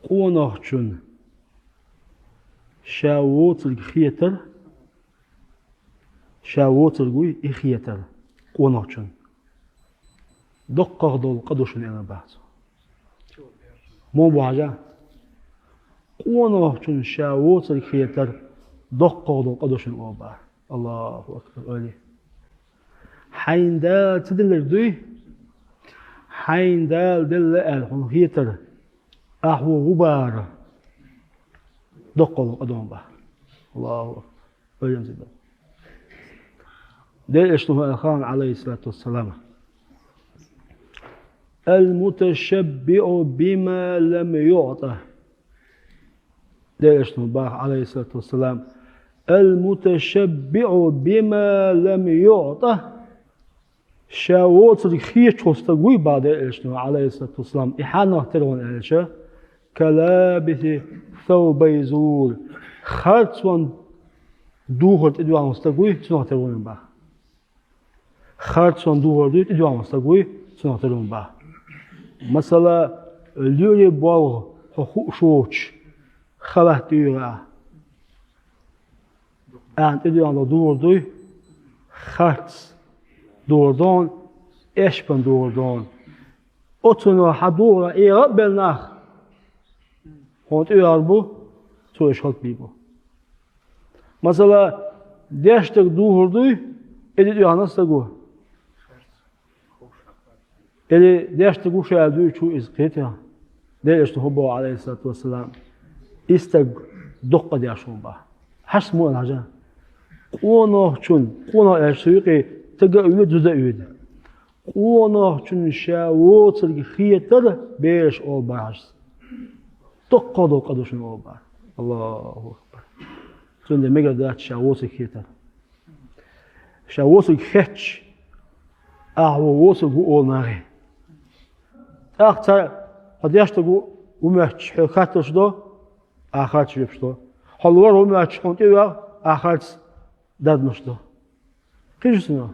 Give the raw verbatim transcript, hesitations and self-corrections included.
Къонахчун ша воцург хетар, ша воцург вуй и хетар къонахчун. ДоккхагӀа долу къа ду шуна аьлла бац. Мо бу хьажа? Къонахчун ша воцург хетар доккхагӀа долу къа ду шуна олу бац. Аллаху акбар, ойли. Хьайн Дала ца делларг дуй? Хьайн Дала делла аьлла хьуна хетар, ахь ву гӀубара доккхалла къа ду бац. Аллаху акбар. Ойла ца до. Делан Элчано аьлла хьуна, алейхиссалату вассалам: «Ал-муташаббиу бима лам юъта». Делан Элчано баха, алейхиссалату вассалам: «Ал-муташаббиу бима лам юъта». Ша воцург хеташ волу стаг вуй, баха Делан Элчано, алейхиссалату вассалам, и хьанах тера ву аьлча, «калабиси саубай зур». Харцонан духар тӀедоьгӀна волу стаг вуй, цунах тера ву баха. Харцонан духар дуй тӀедоьгӀна волу стаг вуй, цунах тера ву баха. Масала, луьра болх хьо хууш воцуш, халат тӀе йоьгӀна, ахьа тӀедоьгӀна долу духар дуй, харц духар ду хьуна, эшпан духар ду хьуна. Оцунах хьан духарах эгӀа а белла нах хьуна тӀеоьгӀур бу, цо уьш хӀаллакбийр бу. Масала, дешна стаг духар дуй, и тӀедоьгӀна стаг ву. Или дешна стаг ву ша аьлла дуьйцуш ву иза, кхетий хьо? Делан Элчано хӀун боху, алейхиссалату вассалам: «И стаг доккха къа деш ву баха». Хьашт ма аьлла хьажа? Къонахчун, къонах аьлча цу юкъе стаг а воьду, зуда а воьду. Къонахчун ша воцург хетар бераш олу баха хьашт. ДоккхагӀа долу къа ду шуна олу баха. Аллаху акбар. Цундела мегар дац ша воцург хетар. Ша воцург хетча, ахь ву воцург ву олу нахе. ТӀаккха цара: «Хьо дешна стаг ву моьттуш, хьоьга хаттарш до, ахь харц вепаш до. Хьо лор ву моьттуш, хьуна тӀеоьгӀу, ахь харц дарбанаш до». Кхин шу цига?